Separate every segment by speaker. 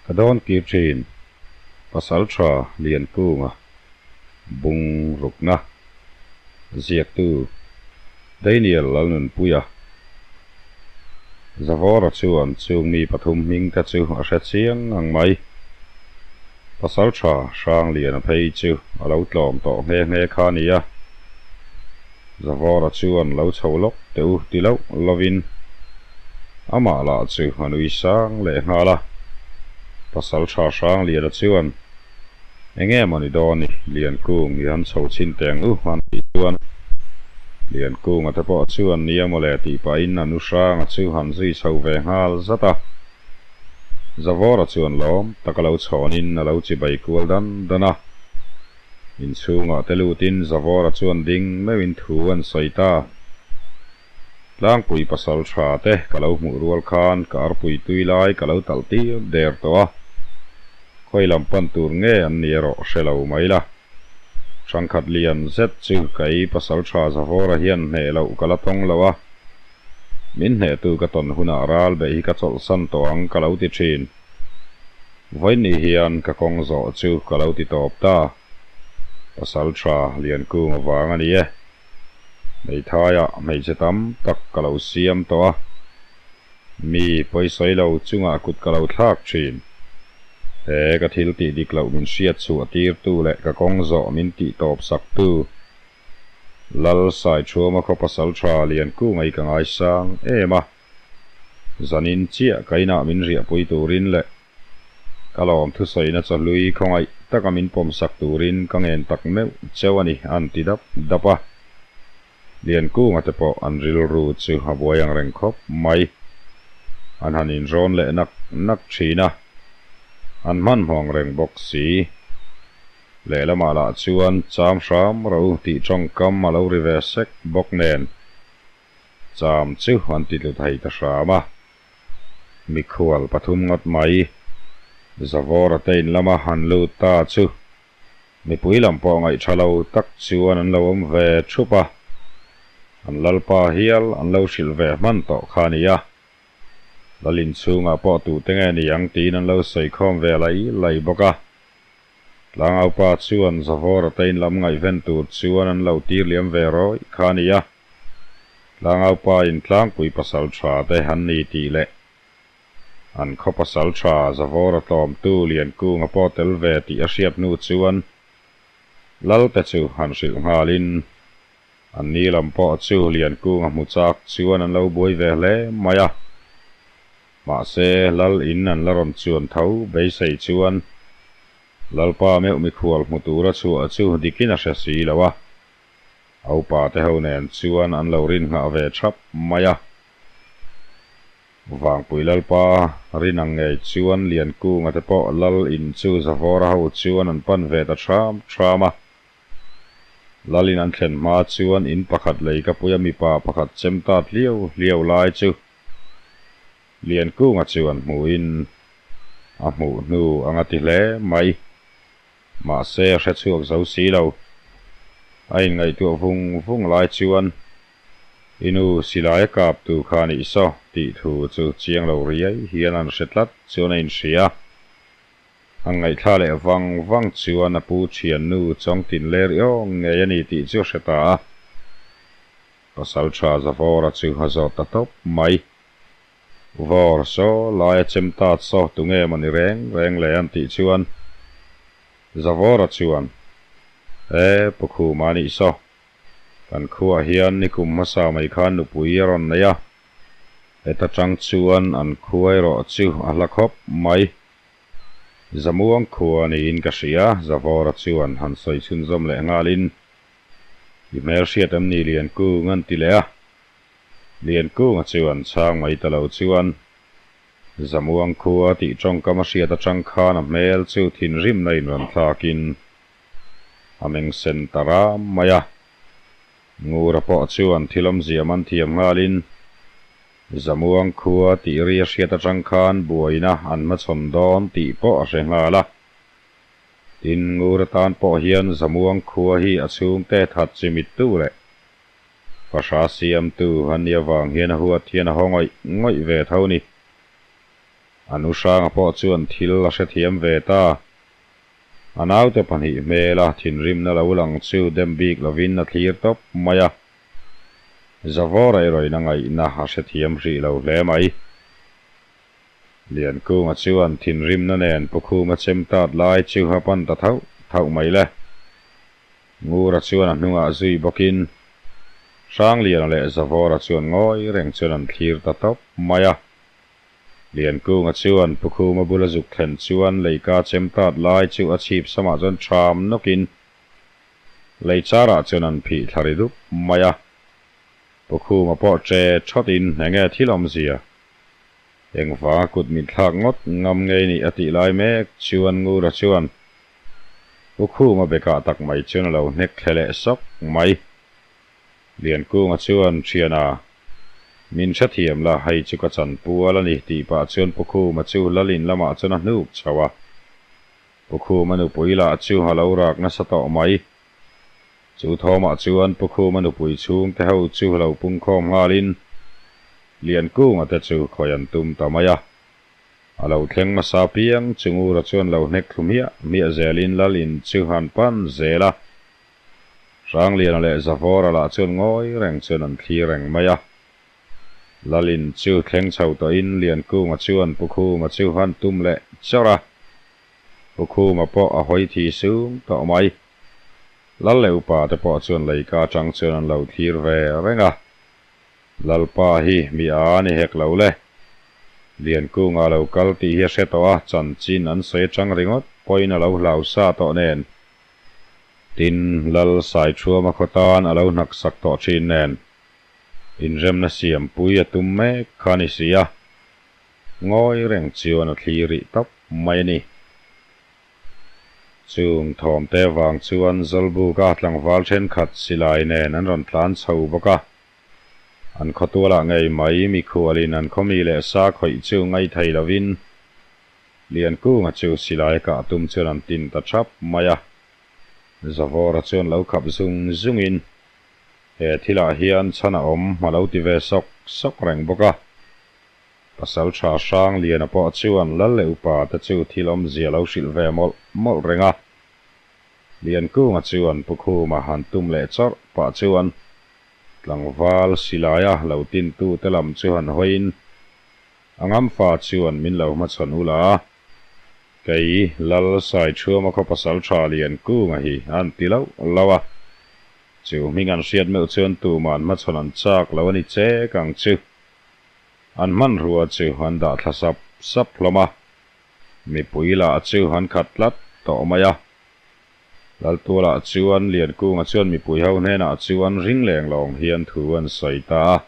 Speaker 1: Ka dawn kir thin Pasaltha Liankunga bung rukna ziaktu Daniel Lalnunpuia Zavawra chuan chung mi pathum hming te chu a hre chiang ang mai. Pasaltha Hrangliana phei chu a lo tlawm tawh nghe nghe kha a ni a. Zavawra chuan lo chho lawk teh u ti loh lovin amah lah chu a nui sang leh nghal a. Pasaltha Hrangliana chuan, Enge maw ni dawn i Liankung i han chho chhin teh ang u han tih chuan Liankunga te pawh chuan nia mawle tih pahin a nu Hranga chu han zui chho ve nghal zat a. Zavawra chuan lawm tak a lo chhawnin a lo chibai kual dan dan a. Inchhungah te lutin Zavawra chuan ding meuhin thu an sawi ta. Tlangpui pasal tha te ka lo hmuh rual khan ka arpui tui lai ka lo talh tir der tawh a, khawi lam pan tur nge an ni erawh hre lo mai la. Hrangkhat lian zet chu ka ei pasal tha Zavawra hian hneh loh ka la tawng lo a, min hnehtu ka tawn hunah ral beih hi ka chawlhsan tawh ang ka lo ti thin. Vawiin hian ka kawng zawh chu ka lo ti tawp ta. Pasal tha Liankung avang a ni e. Hmeithaiah hmeichhe tam tak ka lo siam tawh a, mi pawisawi lo chungah kut ka lo thlak thin. He ka thil tih dik loh min hriat chhuah tirtu leh ka kawng zawh min tih tawp saktu Lal Saithuama khaw pasal tha Liankunga hi ka ngaisang em a, zanin chiah ka inah min riahpui turin leh Ka lawm thusawina chawhlui khawngaih taka min pawmsak turin ka ngen tak meuh cheu a ni, an ti dap dap a. Liankunga te pawh an rilru chu a buai ang reng khawp mai. An han inrawn leh nak nak thin a, an hmanhmawh ang reng bawk si. Lehlamah lah chuan cham hram ro tih tawngkam a lo ri ve sek bawk nen cham chu an ti tlu thei ta hram a. Mikhual pathum ngawt mai Zavawra te in lama han lut ta chu mipui lam pawh ngaih tha lo tak chuan an lo awm ve thup a, an lalpa hial an lo hrilh ve hman tawh kha a ni a. Lal inchhungah pawh tute nge ni ang tiin an lo sawikhawm ve lai lai bawk a. Tlangaupa chuan Zavawra te in lam ngaihven tur chuan an lo tir liam ve rawih kha a ni a. Tlangaupa in tlangpui pasal tha te an ni tih leh an khaw pasal tha Zavawra tlawmtu Liankunga pawh tel ve tih a hriat hnu chuan Lal te chu han hrilh nghalin an ni lam pawh chu Liankunga hmu chak chuan an lo buai ve hle mai a. Mahse Lal in an la rawn chuan tho beisei chuan Lalpa meuh mikhual hmu tura chhuah chu dikin a hre si lo a. A upa te ho nen chuan an lo rin nghah ve thap mai a. Vangpui Lalpa rin ang ngei chuan Liankunga te pawh Lal in chu Zavawra ho chuan an pan ve ta thram thram a. Lal in an thlen hma chuan in pakhat lei ka puia mipa pakhat chem tat hliau hliau lai chu Liankunga chuan hmuhin a hmuh hnu ang a ti hle mai. Mahse a hre chhuak zo si lo. A inngaihtuah vung vung lai chuan, I nu silai a kap tu kha a nih saw tih thu chu chiang lo riai hian an hre tlat chuan a inhria. An ngaihthla leh vang vang chuan a pu thiannu Chawngtin ler iawng ngei a ni tih chu a hre ta a. Pasaltha Zavawra chu a zawt ta tawp mai. Vawr saw laia chem tat saw tunge maw ni reng reng le an tih chuan Zavawra chuan E Pu Khuma nih saw, kan khuaah hian nikum hmasa mai khan nupui a rawn nei a, heta tang chuan an khua erawh chu a hla khawp mai. Zamuang khua niin ka hria, Zavawra chuan han sawi chhunzawm leh nghalin I hmelhriat em ni Liankung an ti leh a. Liankunga chuan chhang mai ta lo chuan Zamuang khua tih tawngkam a hriat atang khan a hmel chu thinrimna in rawn thlakin a meng sen ta ram mai a. Ngura pawh chuan thil awmzia man thiam nghalin Zamuang khua tih ri a hriat atang khan buaina an hmachhawn dawn tih pawh a hre nghal a. Tin, Ngura tan pawh hian Zamuang khua hi a chhungte that chimittu leh Fahra siamtu a nih avang hian a huat hian a haw ngawih ngawih ve tho ni. A nu hranga pawh chuan thil a hrethiam ve ta. A naute pahnih hmela thinrimna lo lang chu dem bik lovin a thlir tawp mai a. Zavawra erawhin a ngaihna a hrethiam hrih lo hle mai. Liankunga chuan thinrimna nen Pukhuma chem tat lai chu a pan ta thauh thauh mai le. Ngura chuan a hnungah zui bawkin Hrangliana leh Zavawra chuan ngawi reng chuan an thlir ta tawp mai a. Liankunga chuan Pukhuma bula zuk thlen chuan leika chem tat lai chu a chhip samah chuan ṭham nawkin lei charah chuan an phih thla ri dup mai a. Pukhuma pawh ṭe ṭhawtin enge thil awmzia engvanga kut min thlak ngawt ngam ngei nih a tih lai mek chuan Ngura chuan Pukhuma bekah tak mai chuan a lo hnek thle leh sawk mai. Liankunga chuan, Thiana, min hrethiam la, hei chu ka chan pual a ni, tih pah chuan Pu Khuma chu Lalin lamah chuan a hnuk chho a. Pu Khuma nupui lah chu a lo rak nasa tawh mai. Chu thawmah chuan Pu Khuma nupui chhungte ho chu lo pungkhawm nghalin Liankunga te chu khawi an tum ta mai a. A lo thleng hmasa piang chu Ngura chuan lo hnek thlu hmiah hmiah zelin Lalin chu han pan zel a. Hrangliana leh Zavawra lah chuan ngawi reng chuan an thlir reng mai a. Lalin chu thleng chho tawhin Liankunga chuan Pu Khuma chu han tum leh chawrh a. Pu Khuma pawh a hawi thi sung tawh mai. Lal leh upa te pawh chuan leika atang chuan an lo thlir ve reng a. Lalpa hi mi a ni hek lo le. Liankunga lo kal tih hi a hre tawh a, chanchin an sawi atang ringawt pawhin a lo hlau sa tawh nen. Tin, Lal Saithuama khaw tan a lo hnaksak tawh thin nen, inremna siampui a tum mek kha a ni si a, ngawi reng chuan a thli rih tawp mai a ni. Chung thawmte vang chuan Zawlbuka tlangval thenkhat silai nen an rawn tlan chho bawk a, an khawtualah ngei mai mikhualin an khawmi leh sa khawih chu ngaithei lovin Liankunga chu silai kah tum chuan an tin ta thap mai a, Zavawra chuan lo khap zung zungin, He thilah hian chhan a awm a lo ti ve sawk sawk reng bawk a. Pasaltha Hrangliana pawh chuan Lal leh upa te chu thil awmzia lo hrilh ve mawlh mawlh reng a. Liankunga chuan Pu Khuma han tum leh chawrh pah chuan tlangval silaia lo tintute lam chu han hawiin, A ngamfa chuan min lo hmachhawn ula a, kei Lal Saithuama khaw pasal tha lian kunga hi an ti loh lo a. Chu hming an hriat meuh chuan tuman hmachhawn an chak lo a ni chek ang chu. An hmanrua chu an dah thla sap sap hlawm a, mipui lah chu an khat tlat tawh mai a. Laltualah chuan Liankunga chuan mipui ho hnenah chuan ring leng lawng hian thu an sawi ta a.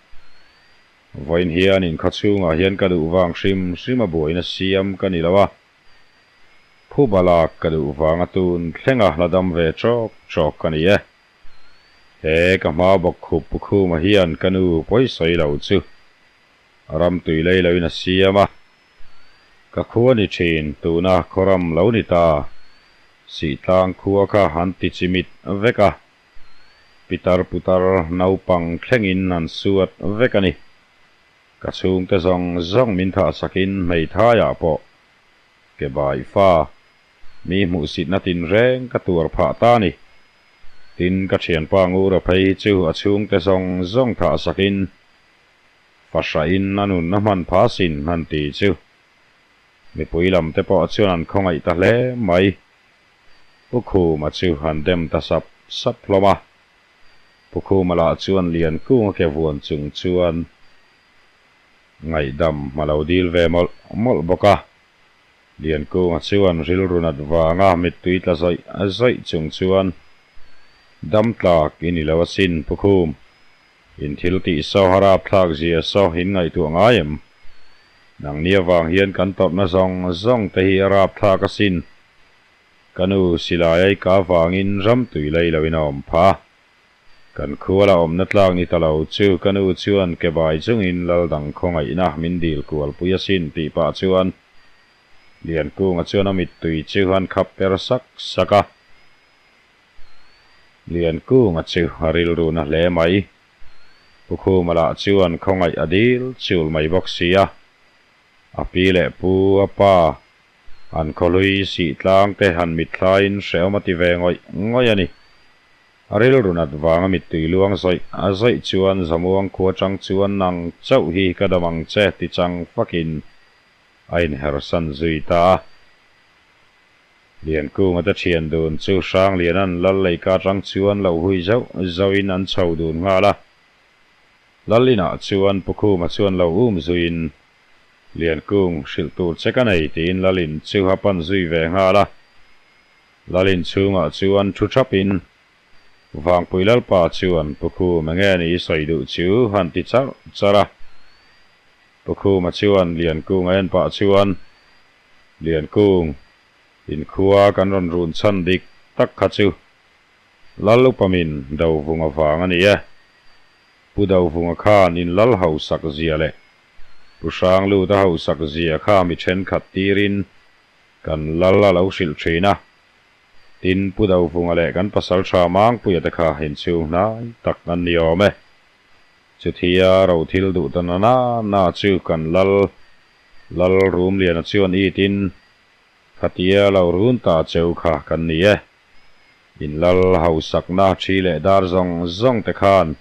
Speaker 1: Vawiin hian inkhaw chhungah hian ka duh vang hrim hrim a buaina siam ka ni lo a, phuba lak ka duh vang a tun thlenga la dam ve chawk chawk ka ni e. He ka hma bawk khup Pukhuma hian ka nu pawisawi lo chu ram tui lei loin a siam a, ka khua ni thin tuna khawram lo ni ta, Sihtlang khua kha an ti chimit vek a. Pitar putar naupang thlengin an suat vek a ni. Ka chhungte zawng zawng min thahsakin hmeithaiah pawh ke bai fa mi hmuhsitna tinreng ka tuar phah ta a ni. Tin, ka thianpa Ngura phei hi chu a chhungte zawng zawng thahsakin fahrahin a nunna hman phah sin han ti chu mipui lamte pawh chuan an khawngaih ta hle mai. Pu Khuma chu han dem ta sap sap hlawm a. Pu Khuma lah chuan Liankunga ke vuan chung chuan ngaihdam a lo dil ve mawlh mawlh bawk a. Liankunga chuan rilru nat vanga mittui tla zawih zawih chung chuan, Dam tlak i ni lo asin Pu Khum, in thil tih saw a rapthlak zia saw in ngaihtuah ngai em? Nangni avang hian kan tawrhna zawng zawng te hi a rapthlak asin. Ka nu silai ai ka vangin ram tui lei loin a awm pha. Kan khuala awmna tlak ni ta lo chu ka nu chuan ke bai chungin lal dang khawngaihna min dil kual pui asin tih pah chuan Liankunga chuan a mittui chu an khap per sak sak a. Liankunga chu a rilru na hle mai. Pu Khuma lah chuan khawngaih a dil chul mai bawk si a. A pi leh pu, a pa, an khawhlui sih tlang te han mitthlaiin hrehawm a ti ve ngawih ngawih a ni. A rilru nat vanga mittui luang zawih a zawih chuan Zamuang khua chang chuan nang chauh hi ka dam ang che ti chang fakin a inhersan zui ta a. Liankunga te thian dun chu Hrangliana'n Lal leika atang chuan lo hui zauh zauhin an chho dun nghal a. Lal inah chuan Pu Khuma chuan lo um zuiin Liankung hrilh tur che ka nei tiin Lal in chu a pan zui ve nghal a. Lal in chhungah chuan thu thapin Vangpui Lalpa chuan Pu Khum enge ni i sawi duh chu han ti charh charh a. Pu Khuma chuan Liankung a en pah chuan Liankung, inkhua kan rawn run chhan dik tak kha chu Lal upamin Dovunga vang a ni e. Pu Dovunga khan in lal hausak zia leh Pu Hrangluta hausak zia kha mi thenkhat tirin kan lal a lo hrilh thin a. Tin, Pu Dovunga leh kan pasaltha Mangpuia te kha inchhung hnai tak an ni awm e. Chutia ro thil duh ta na na na chu kan lal Lal Rumliana chuan itin khatia lo run ta cheu kha kan ni e. In lal hausakna thi leh dar zawng zawng te khan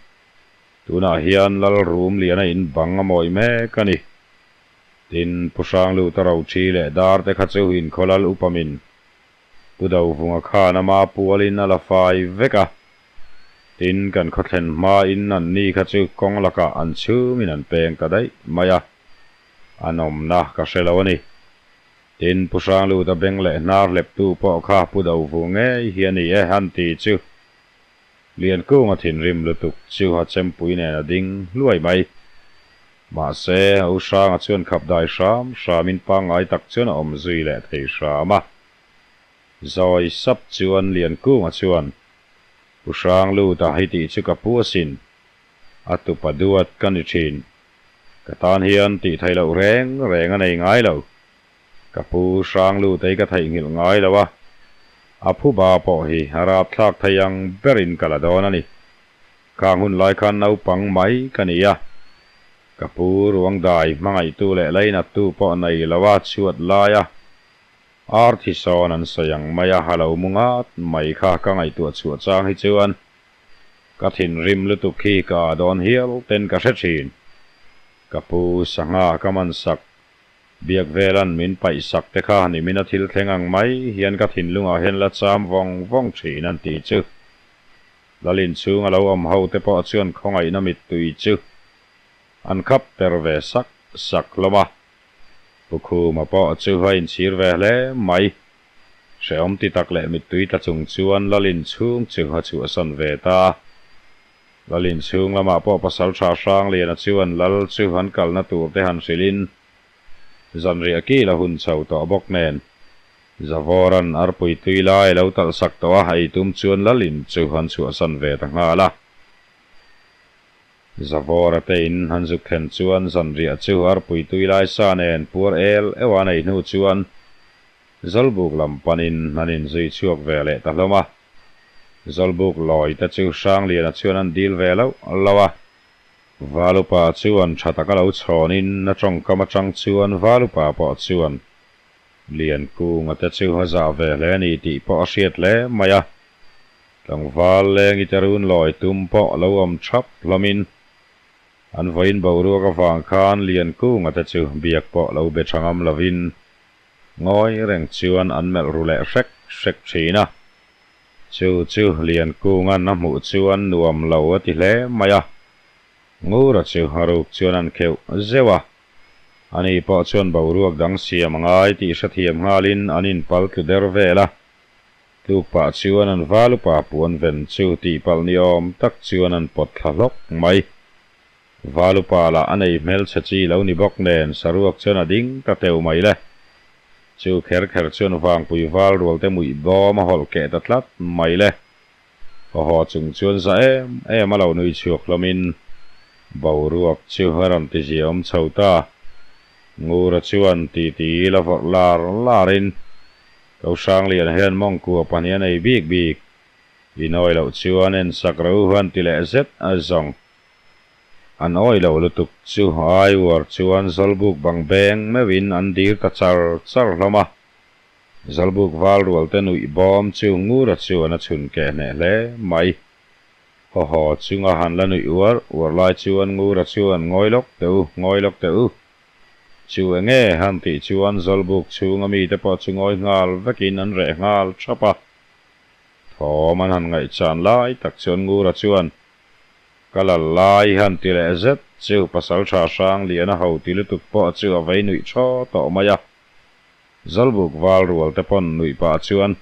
Speaker 1: tunah hian Lal Rumliana in bang a mawi mek a ni. Tin, Pu Hrangluta ro thi leh dar te kha chu inkhaw lal upamin Pu Dovunga khan ama pualin a la fai vek a. Tin, kan khawthlen hmain an ni kha chu kawng lakah an chhungin an peng ta daih mai a. An awmna ka hre lo a ni. Tin, Pu Hrangluta beng leh hnar hleptu pawh kha Pu Dovu ngei hi a ni e han ti chu Liankunga thinrim lutuk chu a chempui nen a ding hluai mai. Mahse, a u Hranga chuan khap dai hram hramin pangngai tak chuan a awm zui leh thei hram a. Zawi sap chuan Liankunga chuan, Pu Hrangluta hi tih chu ka pu asin. A tupa duat ka ni thin. Ka tan hian tih theih loh reng reng a nei ngai lo. Ka pu Hranglu tei ka theihnghilh ngai lo a, a phuba pawh hi a rapthlak thei ang berin ka la dawn a ni. Khang hun lai khan naupang mai ka ni a, ka pu ruangdai hmangaihtu leh lainattu pawh nei lo a chhuat laia ar thi sawn an sawi ang mai a, a lo mu ngat mai kha ka ngaihtuah chhuah chang hi chuan Ka thinrim lutuk hi ka ah dawn hial ten ka hre thin. Ka pu sangha ka man sak, biak velan min paih sak te kha nimin a thil thleng ang mai hian ka thinlungah hian la cham vawng vawng thin an ti chu. Lalin chhung a lo awm ho te pawh chuan khawngaihna mittui chu an khap per ve sak sak hlawm a. Pu Khuma pawh chu a inchhir ve hle mai. Hrehawm ti tak leh mittui tla chung chuan Lalin chhung chu a chhuahsan ve ta. Lalin chhung lamah pawh pasaltha Hrangliana chuan Lal chu an kalna tur te han hrilhin zanriah kil a hun chho tawh bawk nen Zavawra'n arpui tui lai lo talh sak tawh a ei tum chuan Lalin chu an chhuahsan ve ta nghal a. Zavawra te in han zuk thlen chuan zanriah chu arpui tui lai sa nen puar el euh a nei hnu chuan Zawlbuk lam panin an inzui chhuak ve leh ta hlawm a. Zawlbuk lawi te chu Hrangliana chuan an dil ve loh loh a. Valupa chuan tha taka lo chhawnin a tawngkam atang chuan Valupa pawh chuan Liankunga te chu a zah ve hle a ni tih pawh a hriat hle mai a. Tlangval lengi te run lawi tum pawh lo awm thap hlawmin an vawiin boruak avang khan Liankunga te chu biak pawh lo be tha ngam lovin Ngawi reng chuan an melh ru leh hrek hrek thin a. Chu chu Liankunga'n a hmuh chuan nuam lo a ti hle mai a. Ngura chu a ruk chuan an kheuh zeuh a. Ani pawh chuan boruak dang siam a ngai tih hrethiam nghalin an inpal tlu der vel a. Tluk pah chuan an val upa puan ven chu tihpalh ni awm tak chuan an pawt thla hlawk mai. Valupa lah a nei hmelchhe chi lo ni bawk nen saruak chuan a ding ta teuh mai le. Chu kher kher chuan vangpui val rual te muih bawm a hawlh keh ta tlat mai le. Haw haw chung chuan za em em a lo nui chhuak hlawmin boruak chu a rawn ti ziaawm chho ta. Ngura chuan titi la vawrh lar larin Kohhranglian hian mawngkua pahnih a nei bik bik. Inawi loh chuan en sak ro huan ti leh zet a zawng. An awih lo lutuk chu ai uar chuan Zawlbuk bang beng meuhin an dir ta char char hlawm a. Zawlbuk val rual te nuih bawm chu Ngura chuan a chhun keh hneh hle mai. Haw haw chunga han la nuih uar uar lai chuan Ngura chuan Ngawi lawk teh u, ngawi lawk teh u. Chu enge han tih chuan Zawlbuk chhunga mite pawh chu ngawi nghal vekin an reh nghal thap a. Thawm an han ngaihchan lai tak chuan Ngura chuan Ka lal lai han ti leh zet chu Pasaltha Hrangliana ho ti lutuk pawh chu a vei nuih thaw tawh mai a. Zawlbuk val rual te pawn nuih pah chuan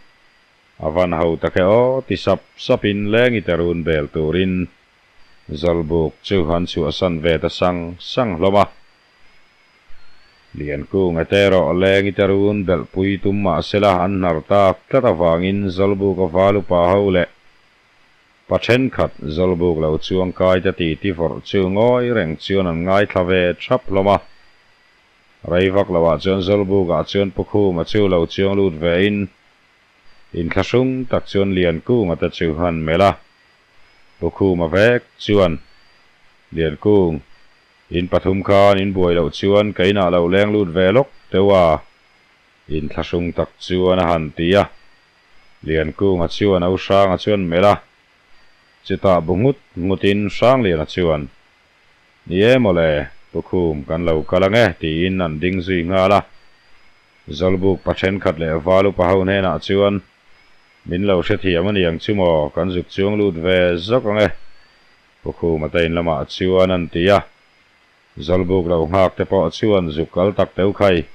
Speaker 1: A van ho tak e aw ti sap sap in lengi te run bel turin Zawlbuk chu an chhuahsan ve ta sang sang hlawm a. Liankung e te erawh lengi te run belh pui tum mahsela an hnar tak tlat avangin Zawlbuk a val upa ho leh Pa thenkhat Zawlbuk lo chuang kai te ti ti vawrh chu ngawi reng chuan an ngaithla ve thap hlawm a. Rei vak lo ah chuan Zawlbuk ah chuan Pu Khuma chu lo chuang lut ve in inthlahrung tak chuan Liankunga te chu han melh a. Pu Khuma vek chuan, Liankung, in pathum khan in buai loh chuan ka inah lo leng lut ve lawk teuh a, inthlahrung tak chuan a han ti a. Liankunga chuan au Hranga chuan melh a, chutah bu nghut nghutin Hrangliana chuan, Ni e mawle, Pu Khum kan lo kal ang e tiin an ding zui nghal a. Zawlbuk pa thenkhat leh val upa ho hnenah chuan, Min lo hrethiam a niang chu maw, kan zuk chuang lut ve zawk ang e, Pu Khuma te in lamah chuan an ti a. Zawlbuk lo nghak te pawh chuan zuk kal tak teuh khai.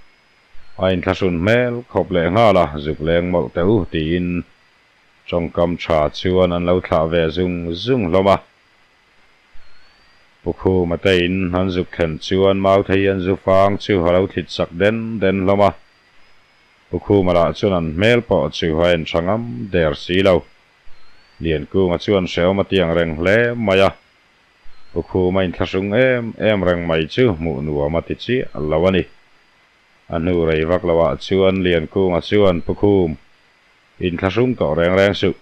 Speaker 1: A inthlahrun hmel khawp leh nghal a, zuk leng mawlh teh u tiin tawngkam tha chuan an lo thlah ve zung zung hlawm a. Pu Khuma te in an zuk thlen chuan Mauthei an zu fang chu a lo thlit sak den den hlawm a. Pu Khuma lah chuan an hmel pawh chu a en tha ngam der si lo. Liankunga chuan hrehawm a tiang reng hle mai a. Pu Khuma inthlahrung em em reng mai chu hmuh nuam a ti chiah lo a ni. A hnu rei vak lo ah chuan Liankunga chuan Pu Khum, inthlahrung tawh reng reng suh.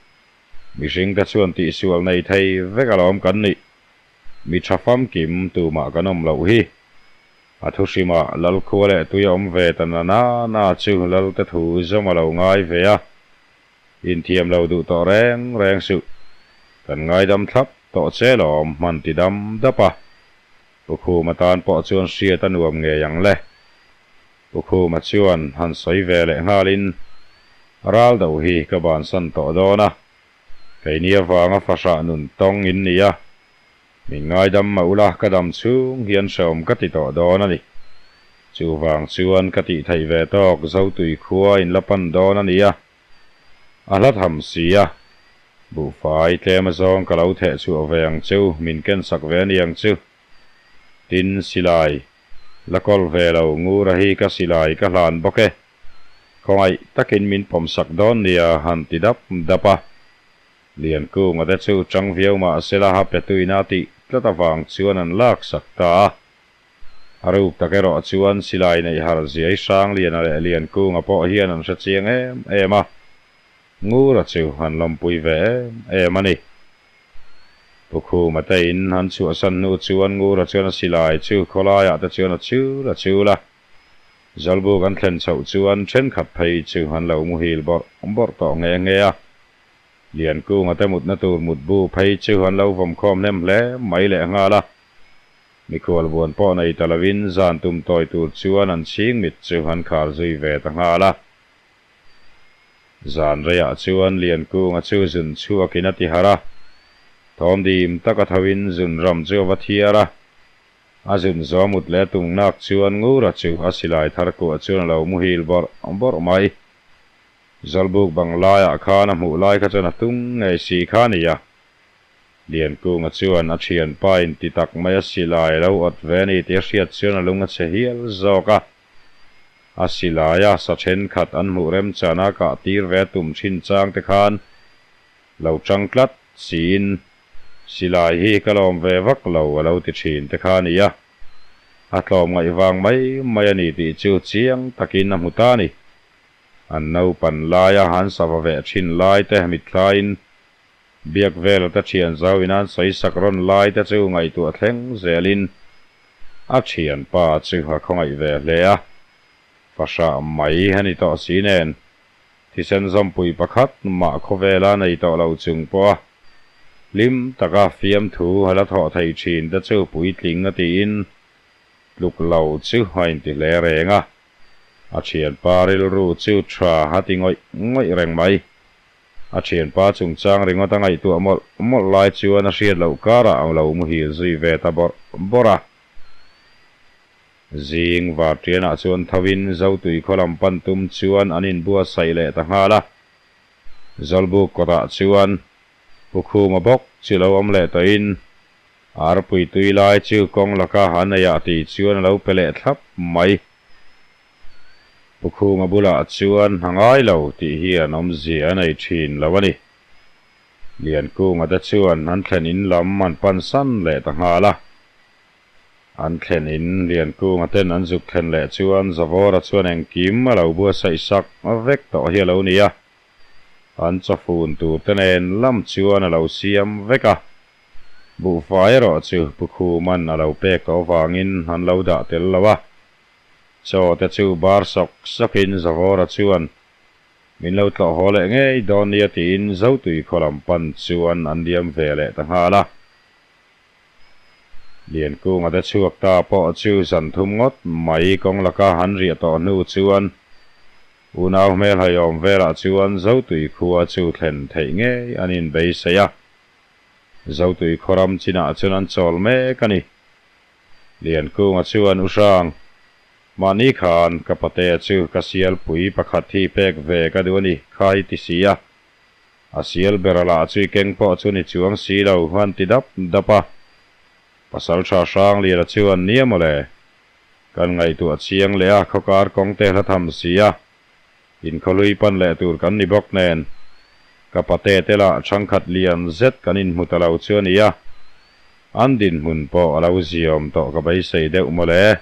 Speaker 1: Mihring te chuan tihsual nei thei vek alawm kan nih. Mi tha famkim tumah kan awm loh hi. A thu hrimah Lalkhua leh tui a awm ve ta na na na chu Lalte thu zawm a lo ngai ve a. Inthiam lo duh tawh reng reng suh. Kan ngaidam thlap tawh che lawm hman ti dam dap a. Pu Khuma tan pawh chuan hriat a nuam ngei ang le. Pu Khuma chuan han sawi ve leh nghalin, Ral do hi ka bansan tawh dawn a, keini avanga fahrah nun tawng in ni a, min ngaidam mah ula ka dam chhung hian hrehawm ka ti tawh dawn a ni. Chuvang chuan ka tih theih ve tawk Zotui khua in la pan dawn a ni a, a hla tham si a, buhfai tlem azawng ka lo theh chhuah ve ang chu, min kensak ve a ni ang chu. Tin, silai. La kawl ve lo, Ngura hi ka silai ka hlan bawk e. Khawngaih takin min pawmsak dawn nia han ti dap dap a. Liankunga te chu chang viau mah sela ha petuina a tih tlat avang chuan an laksak ta a. A ruk tak erawh chuan silai neih har ziai Hrangliana leh Liankunga pawh hian an hre chiang em em a. Ngura chu an lawmpui ve em em a ni. Pu Khuma te in an chhuahsan hnu chuan Ngura chuan a silai chu khawlaiah te chuan a chul a chul a. Zawlbuk an thlen chhoh chuan thenkhat phei chu an lo muhil bawrh bawrh tawh nghe nghe a. Liankunga te mutna tur mutbu phei chu an lo vawmkhawm hnem hle mai leh nghal a. Mikhual buan pawh nei ta lovin zan tum tawi tur chuan an chhing mit chu an khar zui ve ta nghal a. Zan reiah chuan Liankunga chu zun chhuakin a ti harh a, thawm dim taka thoin zun ram chu a va thiar a. A zun zawm ut leh tum nak chuan Ngura chu a silai thar kuah chuan a lo muhil bawrh bawrh mai. Zawlbuk bang laiah khan a hmuh lai kha chuan a tung ngei si kha a ni a. Liankunga chuan a thianpa in ti tak mai a silai a lo awt ve a ni tih a hriat chuan a lung a chhe hial zawk a. A silaia sa thenkhat an hmuh remchana kah tir ve tum thin chang te khan lo tang tlat siin silai hi ka lawm ve vak lo a lo ti thin te kha a ni a. A tlawm ngaih vang mai mai a ni tih chu chiang takin a hmu ta a ni. An naupan laia an sava veh thin lai te mitthlain. Biakvela te thian zau in an sawi sak rawn lai te chu ngaihtuah thleng zelin a thianpa chu a khawngaih ve hle a. Fahrah mai a ni tawh si nen, thisen zawmpui pakhat mah khawvela nei tawh lo chung pawha hlim taka fiamthu a la thawh thei thin te chu puitling a tiin tluk lo chu a inti hle reng a. A thianpa rilru chu tha a ti ngawih ngawih reng mai. A thianpa chungchang ringawt a ngaihtuah mawlh mawlh lai chuan a hriat loh karah a lo muhil zui ve ta bawrh bawrh a. Zing varṭianah chuan thovin Zotui khaw lam pan tum chuan an inbuatsaih leh ta nghal a. Zawlbuk kawtah chuan Pu Khuma bawk chu lo awm leh tawhin arpui tui lai chu kawng laka an eiah tih chuan a lo pe leh thlap mai. Pu Khuma bulah chuan a ngai lo tih hian awmzia a nei ṭhin lo a ni. Liankunga te chuan an thlen in lam an pansan leh ta nghal a. An thlen in Liankunga ten an zuk thlen leh chuan Zavawra chuan engkim a lo buatsaih sak vek tawh hi a lo ni a, an chawfun tur te nen lam chuan a lo siam vek a, buhfai erawh chu Pu Khuman a lo pek tawh avangin an lo dah tel lo a, chaw te chu bar sawk sawkin Zavawra chuan min lo tlawh haw leh ngei dawn nia tiin Zotui khaw lam pan chuan an liam ve leh ta nghal a. Liankunga te chhuak ta pawh chu zan thum ngawt mai kawng laka han riah tawh hnu chuan unau hmelhaiawm velah chuan Zotui khua chu thlen theih ngei an inbeisei a. Zotui khaw ram chinah chuan an chawl mek a ni. Liankunga chuan U Hrang, mahni khan ka patea chu ka sialpui pakhat hi pek ve ka duh a ni kha i ti si a. A sial ber a lah chu i keng pawh chu ni chuang si lo an ti dap dap a. Pasal tha hrang lian a chuan nia maw le. Kan ngaihtuah chiang leh a khawkar kawng te hla tham si a. Inkhawhlui pan leh tur kan ni bawk nen. Ka pate te lah thangkhat lian zet kan inhmu ta lo chu a ni a. An dinhmun pawh a lo ziawm tawh ka beisei deuh maw le.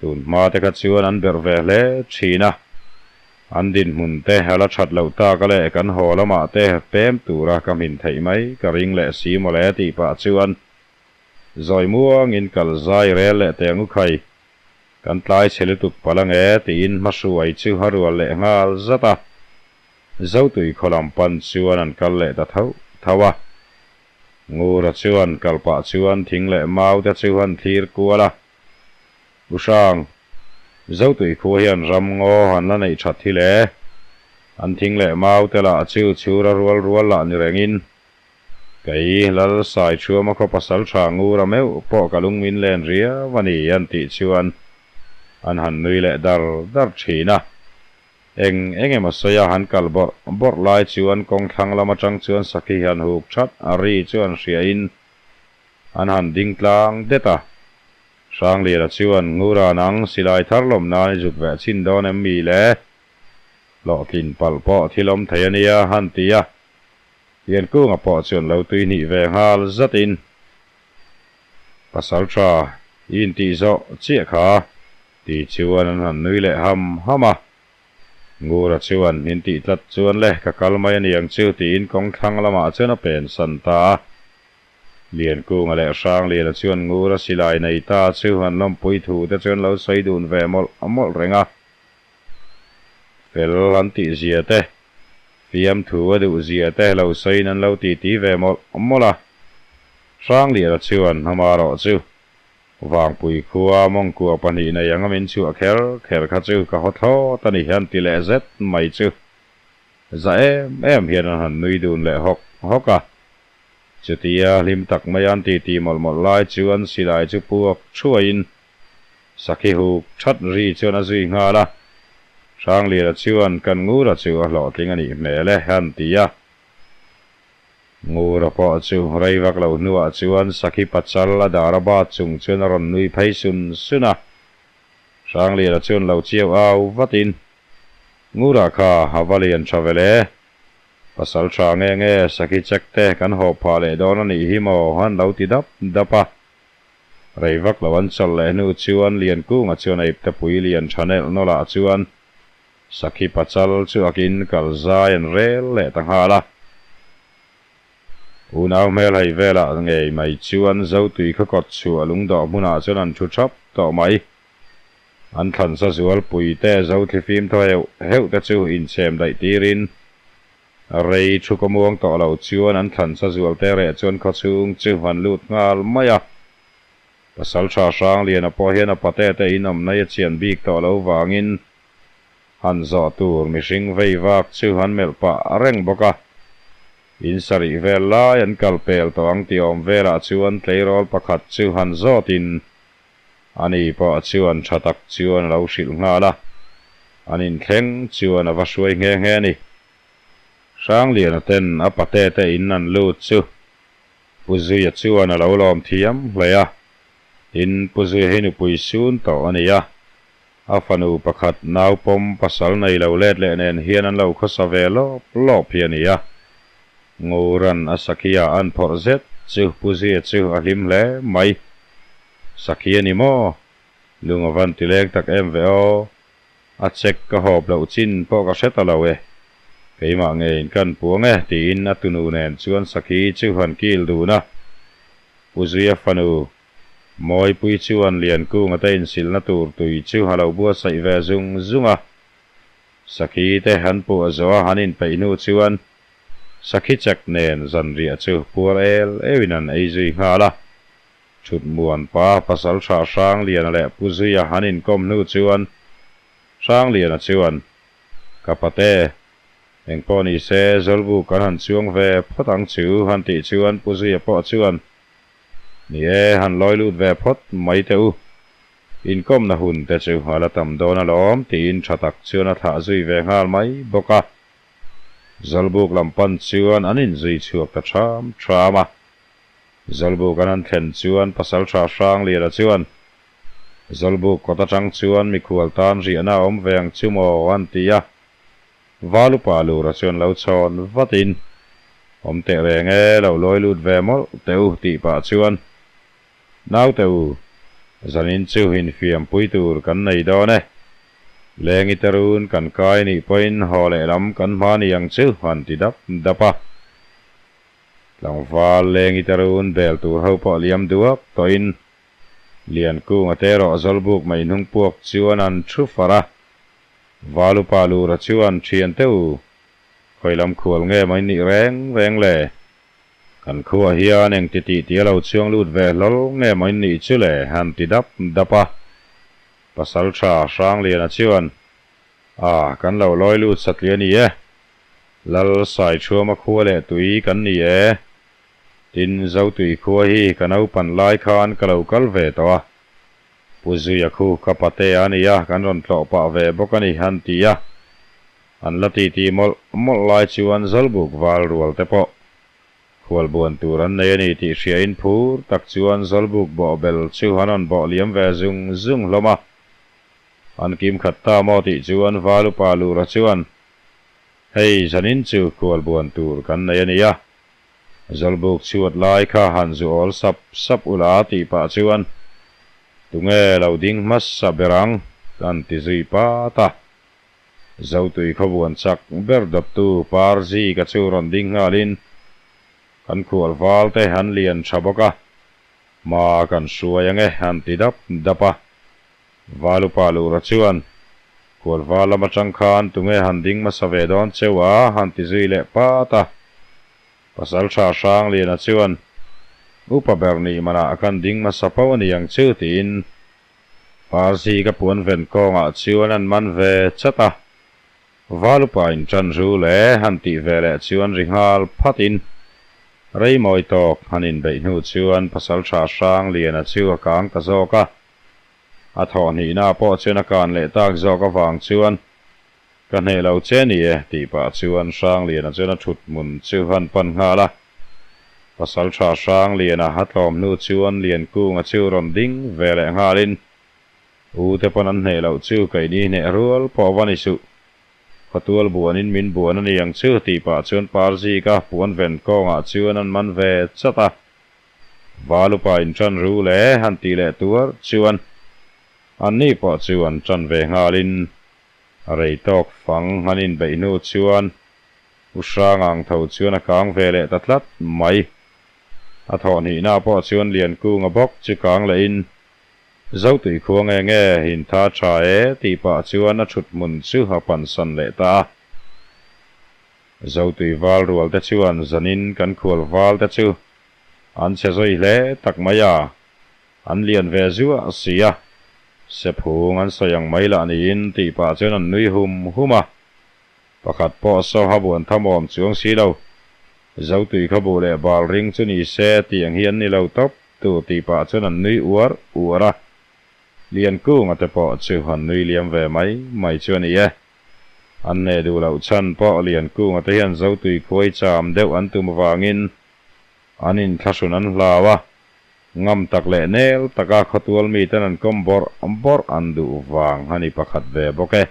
Speaker 1: Tun hma te kha chuan an berh ve hle thin a, an dinhmun te a la that loh tak a leh kan haw lamah te pem tura ka hmin theih mai ka ring leh si mawle tih pah chuan zawi muangin kal zai rel leh teh ang u khai, kan tlai chhe lutuk palh ange tiin hmahruai chu a rual leh nghal zat a, Zotui khaw lam pan chuan an kal leh ta thauh thauh a. Ngura chuan kal pah chuan thing leh mau te chu an thlir kual a. U Hrang, Zotui khua hian ram ngaw an la neih that hi le. An thing leh mau te lah chu chhura rual rual lah ni rengin, kei Lal Saithuama khaw pasal tha ngura meuh pawh ka lung min len riau a ni an tih chuan an han nui leh dar dar thin a. Eng eng emaw sawi a han kal bawrh bawrh lai chuan kawng thlang lam atang chuan sakhi han huk that a ri chu an hriain an han ding tlang det a. Hrangliana chuan Ngura nang silai thar lawm nan i zuk veh chhin dawn em mi le? Hlawhtlin palh pawh thil awm thei a nia han ti a. Liankunga pawh chuan lo tui hnih ve nghal zatin Pasal tha i intih zawh chiah kha ti chuan an han nui leh ham ham a. Ngura chuan min tih tlat chuan le ka kal mai a ni ang chu tiin kawng thlang lamah chuan a pensan ta a. Liankunga leh Hrangliana chuan Ngura silai nei ta chu an lawmpui thu te chuan lo sawi dun ve mawlh mawlh reng a. Fel an tih zia te, fiamthu a duh zia te lo sawiin an lo titi ve mawlh mawlh a. Hrangliana chuan amarawh chu Vangpui khua mawngkua pahnih nei anga min chhuah kher kher kha chu ka haw thlawt a ni an ti leh zet mai chu za em em hian an han nui dun leh hawk hawk a. Chutia hlim tak mai an titi mawlh mawlh lai chuan silai chu puak thuaiin sakhi huk that ri chuan a zui nghal a. Hrangliana chuan kan Ngura chu a hlawhtling a nih hmel e an ti a. Ngura pawh chu rei vak lo hnuah chuan sakhi pachal a dar a bat chung chuan a rawn nui phei sun sun a. Hrangliana chuan lo chiau au vatin, Ngura kha a va lian tha vel e. Pasal tha nge nge sakhi check te kan haw phah leh dawn a nih hi maw an lo ti dap dap a. Rei vak lo an chawlh leh hnu chuan Liankunga chuan a iptepui lian tha nelh nawlh ah chuan sakhi pachal chu akin kal zai an rel leh ta nghal a. Unau hmel hei velah ngei mai chuan Zotui khaw kawt chhuah lungdawh hmunah chuan an thu thap tawh mai. An thlansa zualpui te Zothlifim thaw heuh heuh te chu inchhem daih tirin rei thu kaw muang tawh lo chuan an thlansa zual te reh chuan khawchhung chu an lut nghal mai a. Pasalṭha Hrangliana pawh hian a pate te in awmna hi a chian bik tawh lo vangin han zawh tur mihring vei vak chu an melh pah reng bawk a. In sarih vel lai an kal pel tawh ang tih awm velah chuan tleirawl pakhat chu han zawtin ani pawh chuan tha tak chuan a lo hrilh nghal a, an inthleng chuan a va hruai nghe nghe a ni. Hrangliana ten a pate te in an lut chu Pu Zuia chuan a lo lawm thiam hle a, tin Pu Zuia hi nupui sun tawh a ni a, a fanu pakhat naupawm pasal nei lo let leh nen hian an lo khawsa ve lawp lawp hi a ni a. Nguran a Sakhia an phawrh zet chu Pu Zuia chu a hlim hle mai. Sakhi a ni maw? Lung a van ti leng tak em ve aw. A check ka hawp loh chin pawh ka hre ta lo e. Keimah ngeiin kan puang e tiin a tunu nen chuan Sakhi chu han kil dun a. Pu Zuia fanu Mawipui chuan Liankunga te insilna tur tui chu a lo buatsaih ve zung zung a. Sakhi te han puah zawh a han inpeih hnu chuan Sakhi check nen zanriah chu puar el euhin an ei zui nghal a. Thutmuanpa Pasalṭha Hrangliana leh Pu Zuia han inkawm hnu chuan Hrangliana chuan, Ka pate, engpawh ni se Zawlbu kan han chuang ve phawt ang chu han tih chuan Pu Zuia pawh chuan, Ni e, han lawi lut ve phawt mai teh u. Inkawmna hun te chu a la tam dawn alawm tiin ṭha tak chuan a thlah zui ve nghal mai bawk a. Zawlbuk lam pan chuan an inzui chhuak ta ṭham ṭham a. Zawlbuk an han thlen chuan Pasalṭha Hrangliana chuan, Zawlbuk kawt aṭang chuan mikhual tan riahna a awm ve ang chu maw? an ti a. Valupa Lura chuan lo chhawn vatin, Awm teh reng e, lo lawi lut ve mawlh teh u tih pah chuan, Naute u, zanin chu infiampui tur kan nei dawn e. Lengi te run kan kai nih pawhin haw lehlam kan hma ni ang chu an ti dap dap a. Tlangval lengi te run bel tur ho pawh liam duak tawhin Liankunga te erawh Zawlbuk mai hnung puak chuan an thu far a. Valupa Lura chuan thian teuh u, khawi lam khual nge mai nih reng reng le? Kan khuaah hian eng ti tih tih a lo chhuang lut ve hlawl nge mai nih chu le? han ti dap dap a. Pasalṭha Hrangliana chuan A, kan lo lawi lut satli a ni e. Lal Saiṭhuama khua leh tui kan ni e. Tin, Zotui khua hi ka naupan lai khan ka lo kal ve tawh a. Pu Zuia khu ka pate a ni a, kan rawn tlawh pah ve bawk a ni, han ti a. An la titi mawlh mawlh lai chuan Zawlbuk val rual te pawh khualbuan tur an nei a ni tih hriain phur tak chuan Zawlbuk bawhbel chu an rawn bawh liam ve zung zung hlawm a. An kim khat ta maw tih chuan Valupa Lura chuan, Hei, zanin chu khualbuan tur kan nei a nia. Zawlbuk chhuat lai kha han zu awl sap sap ula tih pah chuan, Tunge lo ding hmasa ber ang? an ti zui pat a. Zotui khawbuan chak ber dawttu Parzika chu rawn ding nghalin, Kan khual val te an lian tha bawk a, hma kan hruai ange an ti dap dap a. Valupa Lura chuan, Khualva lam atang khan tunge han ding hmasa ve dawn cheu a? han ti zui leh pat a. Pasalṭha Hrangliana chuan, Upa ber nih manah kan ding hmasa fo a ni ang chu tiin Parsi ka puan ven kawngah chuan an man ve chat a. Valupa in ṭan ru le han tih ve leh chuan ri nghal phatin rei mawi tawk han inbeih hnu chuan Pasalṭha Hrangliana chu a kang ta zawk a. A thawhhnihna pawh chuan a kan leh tak zawk avang chuan, Ka hneh lo che ni e, tih pah chuan Hrangliana chuan a thut hmun chu han pan nghal a. Pasalṭha Hrangliana a tlawm hnu chuan Liankunga chu rawn ding ve leh nghalin, U te pawn an hneh loh chu keini hneh rual pawh va ni suh. Khawtual buanin min buan a ni ang chu, tih pah chuan Parzika puan ven kawngah chuan an man ve chat a. Valupa in ṭan ru le han tih leh tuar chuan anni pawh chu an ṭan ve nghalin a rei tawk fang an inbeih hnu chuan U Hrang ang tho chuan a kang ve leh ta tlat mai. A thawh hnihna pawh chuan Liankunga bawk chu kang lehin, Zotui khua nge nge intha tha e tih pah chuan a thut hmun chu a pansan leh ta a. Zotui val rual te chuan zanin kan khual val te chu an che zui hle tak mai a, an lian ve zuah si a, sephung an sawi ang mai lah niin tih pah chuan an nui hum hum a. Pakhat pawh saw ha buan thamawm chuang si lo. Zotui kha buh leh bal ring chu ni se tih ang hi an ni lo tawp tur tih pah chuan an nui uar uar a. Liankunga te pawh chu an nui liam ve mai mai chu a ni e. An hneh duh loh chhan pawh Liankunga te hian Zotui khuai cham deuh an tum avangin an inthlahrun an hlau a, ngam tak leh nel taka khawtual miten an kawm bawrh bawrh an duh vang a ni pakhat ve bawk e.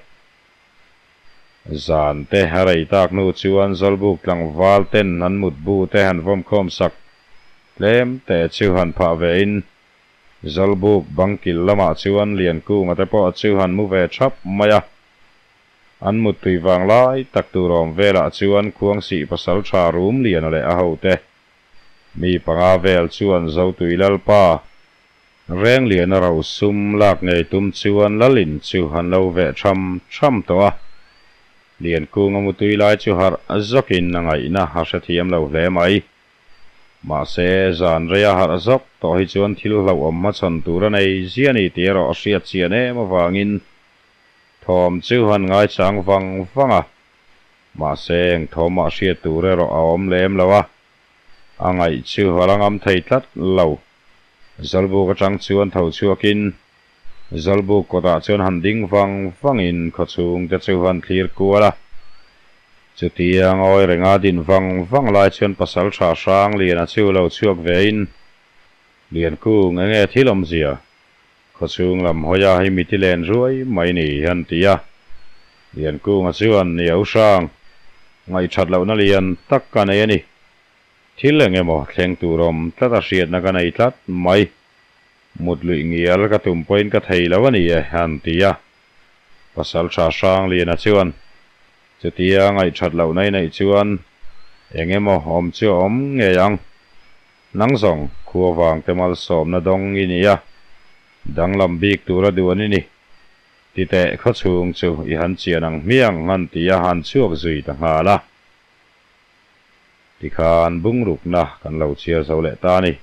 Speaker 1: Zan te a rei tak hnu chuan Zawlbuk tlangval ten an mutbu te han vawm khawm sak tlem te chu han phah ve in Zawlbuk bangkil lamah chuan Liankunga te pawh chu han mu ve thap mai a. An muttui vang lai tak tur awm velah chuan Khuangsih pasaltha Rumliana leh a hote mi panga vel chuan Zotui Lalpa Rengliana rosum lak ngei tum chuan Lalin chu an lo veh tham tham tawh a. Liankunga mutui lai chu harh zawkin a ngaihna a hrethiam lo hle mai. Mahse, zan reia harh zawk tawh hi chuan thil hlauhawm hmachhawn tur a nei zia ni tih erawh a hriat chian em avangin thawm chu an ngaichang vang vang a. Mahse, eng thawmah hriat tur erawh a awm lem lo a, a ngaih chu a la ngam thei tlat lo. Zawlbuk atang chuan tho chhuakin Zawlbuk kawtah chuan han ding vang vangin khawchhung te chu han thlir kual a. Chutia ngawi renga din vang vang lai chuan pasal tha hrang Liana chu lo chhuak vein, Liankung enge thil awmzia? Khawchhung lam hawia hi miti len ruai mai ni an ti a. Liankunga chuan, Niau hrang, ngaihthat lohna lian tak ka nei a ni. Thil eng emaw thleng tur awm tlat a hriatna ka nei tlat mai. Mut luih ngial ka tum pawhin ka thei lo a ni e, an ti a. Pasaltha Hrangliana chuan, Chutia ngaihthat lohna i neih chuan eng emaw awm chu a awm ngei ang. Nang zawng khua vangte malsawmna dawng i ni a, danglam bik tura duh an i ni. Titeh khawchhung chu i han chian ang hmiang, an ti a, an chhuak zui ta nghal a. Tikhan bungrukna kan lo chhiar zo leh ta a ni.